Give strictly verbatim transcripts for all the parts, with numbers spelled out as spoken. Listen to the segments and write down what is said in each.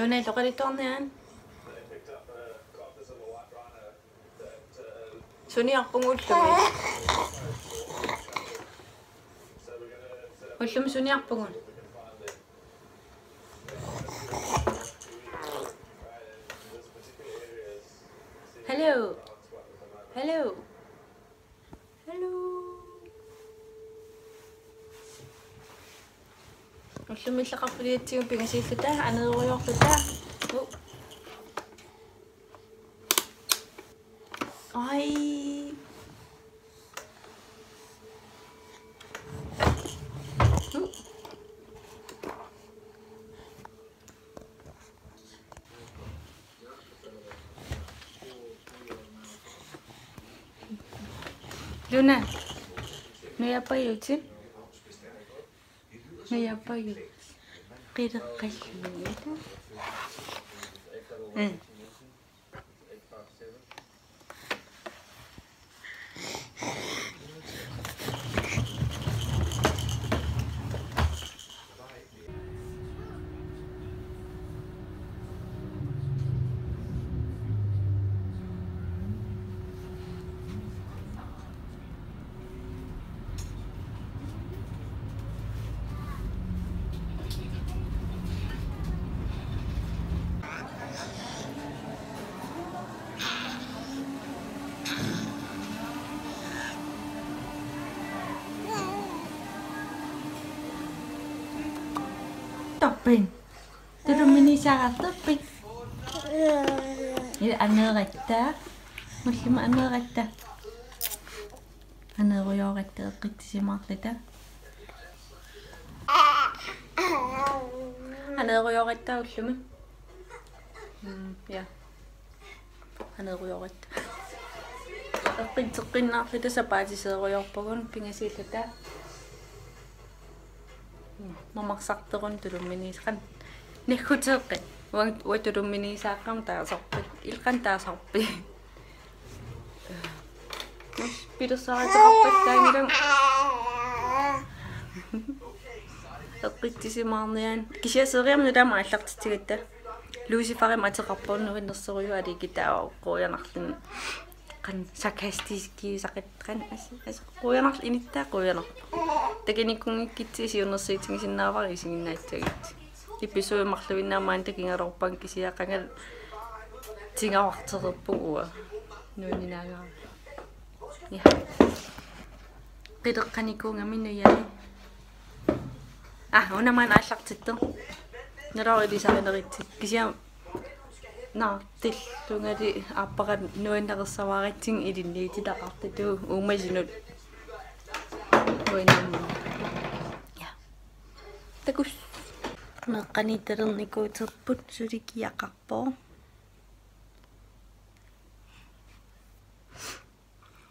Luna, illoqalittuarnian. Suniarpugut ullumi. Ullumi suniarpugut. Hello. Hello. Hello. Ullumi illoqarfiliatsigut pingasuulluta, aneerujoorluta. Uh. Ai. Uh. Luna, nujappajutit? Nujappajutit? Qileqqalluni. Mm. Topping. Tulumminiisaqartarpit? Ila aneeratta. Ullumi aneeratta. Aneerujooratta eqqissisimaarluta. Aneerujooratta ullumi. Mm, ja. Aneerujooratta. Eqqitseqqinnaarluta sapaatiseerujoorpugut pingasuulluta. Mamarsartoruna tulumminiisaqarpoq. Nagguteeqqat. Uanga, uanga tulumminiisaaqqamik taasarput. Illit qanoq taasarpit? Pilersaaruteqarpallaanngilanga. Eqqissisimaarnian. Kisianni seriami nutaamik aallartitsigatta. Luciferimik ateqarpoq nuannersorujussuaq aliikitaaqqoq quianarluni. Qanoq sarkastiskiusaqarpoq, qanoq as-, as-, quianarluni inittaa quianarpoq. Takunikuunngikkutsigu siunnersuutigisinnaavara isiginnaassagutsigit. Episode marluinnaat maani takugaluarpara kisianni qanga tigavartereerpunga uanga. Nuanninaagara. Ja. Qileqqanikuugami nujai. Ah, una maani aallartittoq. Nalorilisarineri. Kisianni naartillungali aappara nuannarersavaratsigu ilinniutitaqartutut uumasunut. Uinamma. Ja. Takuss. Meeqqaniittalernikuuterput suli kiaqarpoq.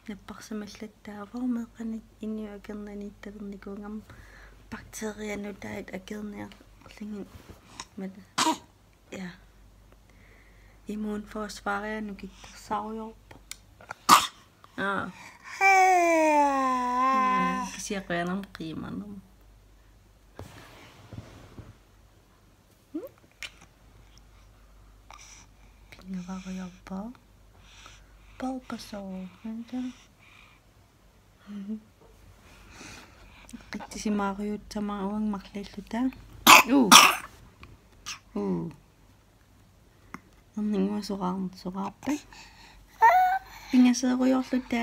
Napparsimallattaavoq meeqqanit inuit akornanniittalernikuugami bakteeriat nutaat akorniarlugit mata. Ja. Immunforsvaria nukittorsaarujoorpoq. Aa. Mm, kisianni quianarmat qiimanarmat. Pingaarujorpoq. Bulbasaur. Qittisimaarujuutsama uanga marluulluta. Uu. Uu. Erninnguaq soraar-, soraarpa? Pingaseerujoorluta.